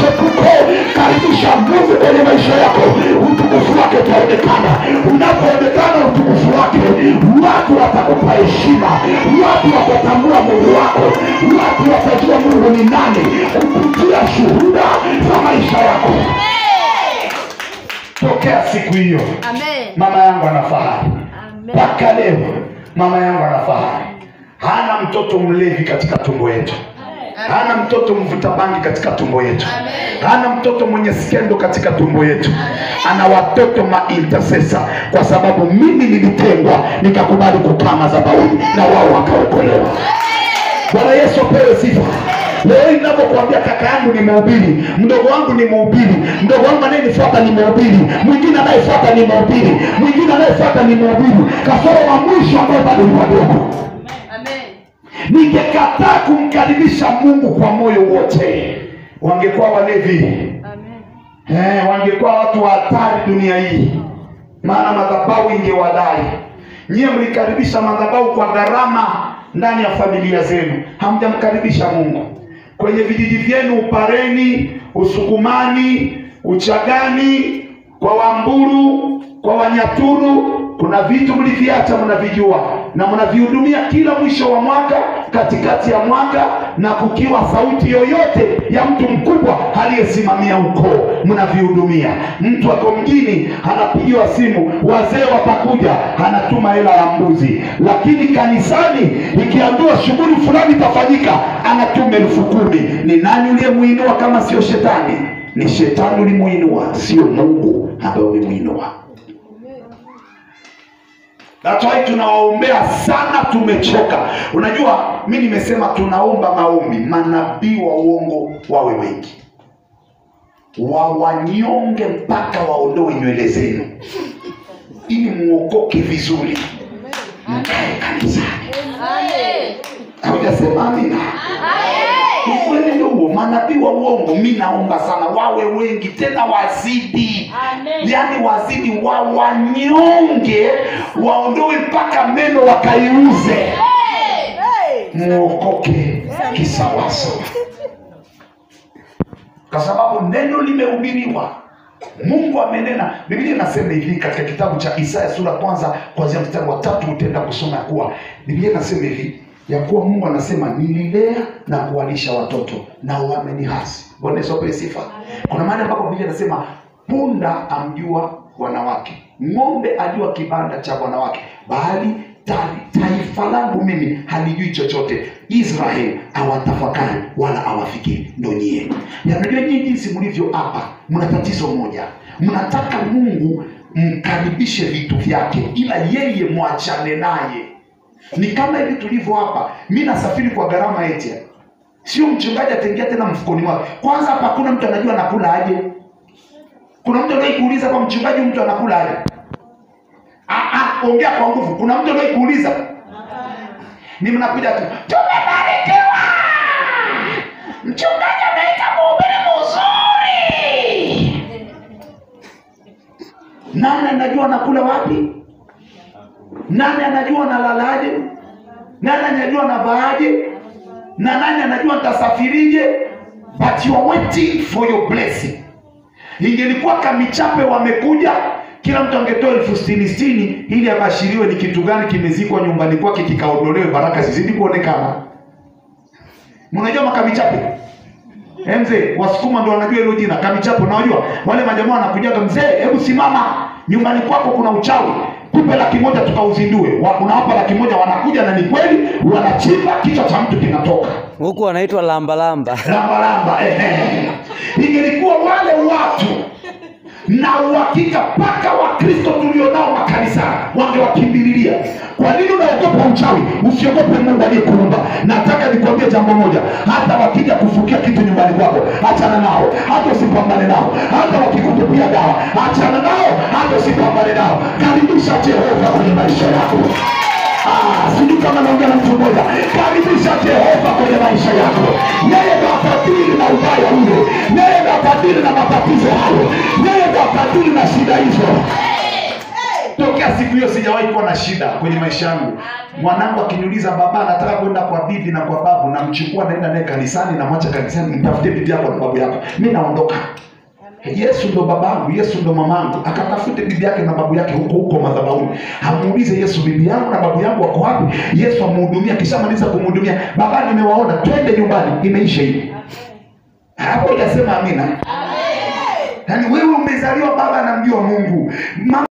michepuko, karibisha Mungu kwenye maisha yako. Utukufu wake utaonekana. Unapoonekana utukufu wake, watu watakupa heshima, watu watatambua Mungu wako, watu watajua Mungu ni nani kupitia shuhuda za maisha yako. Tokea siku hiyo, mama yangu anafahari mpaka leo. Mama yangu anafahari, hana mtoto mlevi katika tumbo yetu, hana mtoto mvuta bangi katika tumbo yetu, hana mtoto mwenye skendo katika tumbo yetu. Ana watoto ma-intercessor, kwa sababu mimi nilitengwa nikakubali kukaa madhabahuni na wao wakaokolewa. Bwana Yesu apewe sifa. Leo ninapokuambia kaka yangu ni mhubiri, mdogo wangu ni mhubiri, mdogo wangu anayenifuata ni mhubiri, mwingine anayefuata ni mhubiri, mwingine anayefuata ni mhubiri, kasoro wa mwisho ambaye bado ni wadogo. Amen. Ningekataa kumkaribisha Mungu kwa moyo wote, wangekuwa walevi. Amen. Wangekuwa watu wa hatari dunia hii, maana madhabahu ingewadai. Nyie mlikaribisha madhabahu kwa gharama ndani ya familia zenu, hamjamkaribisha Mungu. Kwenye vijiji vyenu, Upareni, Usukumani, Uchagani, kwa Wamburu, kwa Wanyaturu, kuna vitu mliviacha mnavijua na mnavihudumia kila mwisho wa mwaka, katikati ya mwaka, na kukiwa sauti yoyote ya mtu mkubwa aliyesimamia ukoo mnavihudumia. Mtu ako mjini anapigiwa simu, wazee watakuja, anatuma hela ya mbuzi. Lakini kanisani ikiambiwa shughuli fulani itafanyika, anatuma 10,000. Ni nani uliyemuinua kama sio shetani? Ni shetani ulimuinua, sio Mungu ambaye ulimuinua. That's why tunawaombea sana, tumechoka. Unajua, mimi nimesema tunaomba maombi, manabii wa uongo wawe wengi, wawanyonge mpaka waondoe nywele zenu, ili muokoke vizuri, mkae kanisani. Haujasema amina? Ukweli ndio huo. Manabii wa uongo mimi naomba sana wawe wengi, tena wazidi. Yaani wazidi, wawanyonge, waondoe mpaka meno wakaiuze, muokoke kisawasawa, kwa sababu neno limehubiriwa, Mungu amenena. Biblia inasema hivi katika kitabu cha Isaya sura kwanza kuanzia mstari wa 3, utaenda kusoma kuwa Biblia inasema hivi ya kuwa Mungu anasema nililea na kuwalisha watoto na wamenihasi. Bwana Yesu apewe sifa. Kuna mahali ambapo Biblia inasema punda amjua bwana wake, ng'ombe ajua kibanda cha bwana wake, bali taifa langu mimi halijui chochote. Israeli hawatafakari wala hawafikiri. Ndio nyie. Unajua nyinyi jinsi mlivyo hapa, mna tatizo moja. Mnataka Mungu mkaribishe vitu vyake, ila yeye mwachane naye. Ni kama hivi tulivyo hapa. Mimi nasafiri kwa gharama eti. Sio mchungaji ataingia tena mfukoni mwake. Kwanza hapa kuna mtu anajua anakula aje? Kuna mtu anayekuuliza kwa mchungaji mtu anakula aje? Ongea kwa nguvu. Kuna mtu anayekuuliza? Ni mnakuja tu, tumebarikiwa, mchungaji ameita mhubiri mzuri. Nani anajua anakula wapi? Nani anajua analalaje? Nani anajua anavaaje? Na nani anajua nitasafirije? But you are waiting for your blessing. Ingelikuwa kamichape wamekuja, kila mtu angetoa 60,000 ili abashiriwe ni kitu gani kimezikwa nyumbani kwake kikaondolewe, baraka zizidi kuonekana. Mnajua makamichape? Mzee, Wasukuma ndio wanajua hilo jina, kamichape. Unajua wale majamaa wanakujaga, mzee, hebu simama, nyumbani kwako kuna uchawi, tupe 100,000 tukauzindue. Unawapa 100,000, wanakuja na ni kweli wanachimba, kichwa cha mtu kinatoka. Huku wanaitwa lamba lamba. Lamba lamba, Ingelikuwa wale watu na uhakika mpaka wa Kristo tulionao makanisani wangewakimbililia. Kwa nini unaogopa uchawi? Usiogope Mungu aliyekuumba. Nataka nikwambie jambo moja, hata wakija kufukia kitu nyumbani kwako, achana nao, hata usipambane nao. Hata wakikutupia dawa, achana nao, hata usipambane nao. Karibisha Jehova kwenye maisha yako. Sijui kama naongea na mtu mmoja. Karibisha Jehova kwenye maisha yako. Yeye ndo atadili na ubaya ule, yeye ndo atadili na matatizo hayo, yeye ndo atadili na shida hizo. Tokea Tokea siku hiyo sijawahi kuwa na shida kwenye maisha yangu. Mwanangu akiniuliza baba, nataka kwenda kwa bibi na kwa babu, namchukua naenda naye kanisani, namwacha kanisani, mtafute bibi yako na babu yako. Mimi naondoka. Yesu ndo babangu, Yesu ndo mamangu. Akatafute bibi yake na babu yake huko huko madhabahuni. Amuulize Yesu, bibi yangu na babu yangu wako wapi? Yesu amhudumia, kishamaliza kumhudumia, baba nimewaona, twende nyumbani. Imeisha hivi. Hapo hujasema amina. Yaani wewe umezaliwa baba anamjua Mungu. Mama